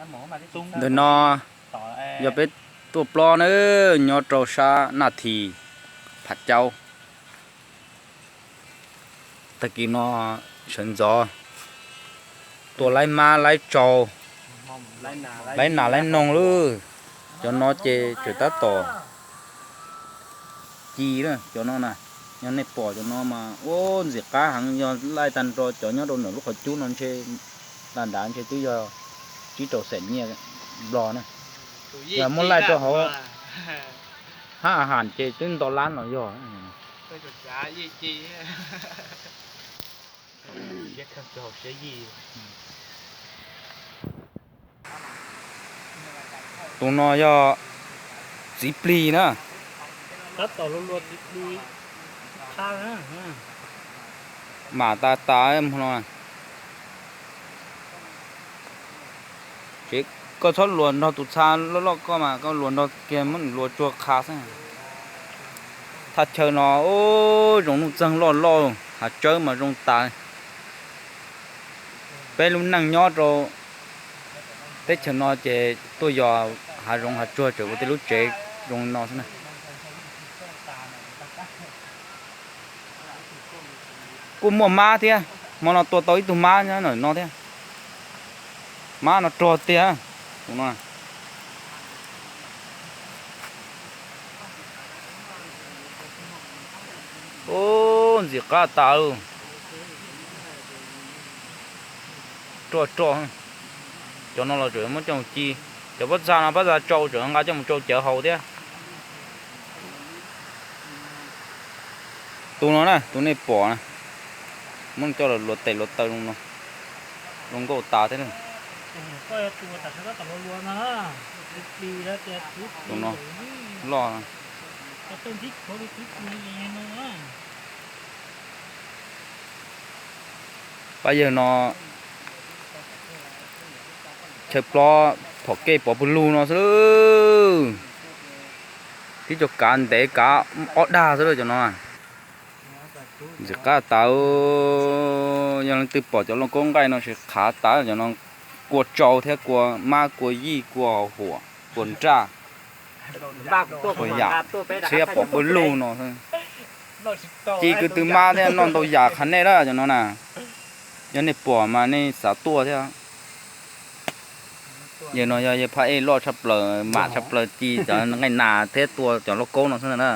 Ntawm no yog peb tuaj plob na, nyob rau sab Naj Thim, Phav Caub. Tag kis no sawv ntxov tuaj laib mab laib tsaug, laib nas laib noog lawm. Cov no ces tseem tab tom ci na, cov no na. Yog nej pom cov no mas ua ntxim qab heev, yog laij tag nrho cov nyob rau ntawm lub qhov cub no ntshe, nram nrad ntshe twb yog tsib rau xees nyiaj Nplog na. Yog muab laij rau hauv hab a has ces twb nto lab los yog. Tus no yog txiv plig na. Mam tas tas no. Ces koj txhob luas nrog tus txha loj loj koj mas, koj luas nrog kiag muab luas tsuag qha xwb. Thaj chaw no zoo nuj txeeg loj loj, hav tsawb mas zoo tas. Peb lub neej nyob rau teb chaws no ces tuaj yos hav zoov hav tsuag tseem ua tej lub tsev zoo no xwb na. Kuj muaj mab thiab, hmo no tua tau ib tug mab nyob ntawm no thiab. Mab no rog tiag. Ub, ntxim qab tas lawm. Roj roj, cov no los tseem muab coj mus ci. Cov pob txha no pob txha tsau tseem nqa coj mus tsau cawv haus thiab. Tus no na, tus nej pom na, muab coj los luas tes luas taw zoo no, zoo nkauj tas thiab. Tus no loj. Pab yawg no chaw plob phom kej pov pawg lug no xwb. Tib co kav ntev kav ob dag xwb cov no. Ntxim qab tas, yog leej twg pom cov lauj kaub nqaij no ces qhav tas cov no, kua tsau thiab kua mab kua yij kua huam kua nraj, kua yam, txhiab pov pawg lug no. Ci kwv tw mab thiab noj ntau yam qhav nej lawm cov no na. Yog nej pom mas nej xav tuaj thiab. Yawg no yog yawg phab ej loj tshaj plaws, mam tshaj plaws ci cov nqaij nas thiab tua cov lauj kaub no xwb na.